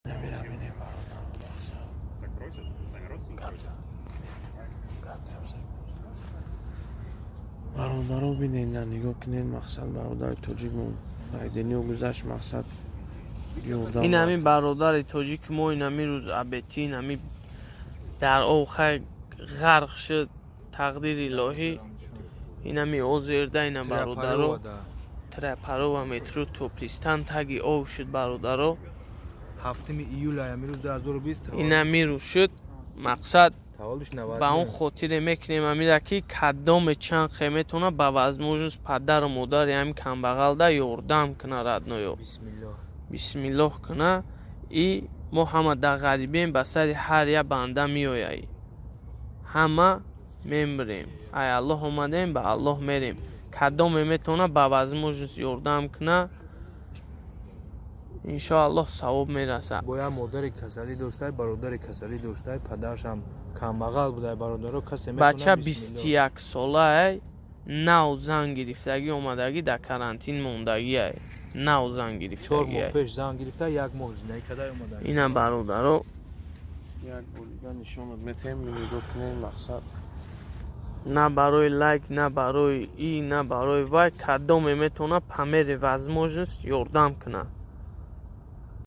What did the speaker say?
Намира бинем, бародар. Так просят? Сами родственники просят? Бародаро, бинен, на нигоҳ кунед, мақсад, бародари тоҷикмон айдениё гузашт, мақсад, ёрдам. Ин ҳамин бародари тоҷики мо, ин ҳамин рӯз абетӣ, ин ҳамин дар об хай ғарқ шуд, тақдири илоҳӣ. Ин ҳами озерда, ина, бародаро, Трапарова метро то пристан таги об шуд, бародаро. 7 июля ами рӯз 2020. Ин ҳамин рӯз шуд, мақсад. Таваллудш Ба он хотире мекунем амира, ки кадоме чанд хе метавона, ба возможность падару модари ҳамин камбағалда ёрдам куна, родной ё. Бисмиллоҳ. Бисмиллоҳ куна. И мо ҳама дар ғарибием, ба сари ҳар як банда меояй, ҳама мемирем. Ай Аллоҳ омадем, ба Аллоҳ мерем. Кадоме метавона, ба возможность ёрдам куна, иншоаллоҳ, савоб мерасад. Бо як модари касалӣ доштай, бародари касалӣ доштай, падарашам камбағал будай, бародаро. Касе Бача 21 солаай, нав зан гирифтагӣ, омадагӣ, дар карантин мондагиай, нав зан 4 моҳ гирифтагиай. пеш зан гирифта, як моҳ зиндагӣ карда омада. Ина, бародаро. Як бор дига нишонат метаҳем, нигоҳ кунед, мақсад. На барои лайк, на барои и, на барои вай, кадоме метавона, по мере возможность ёрдам кунад.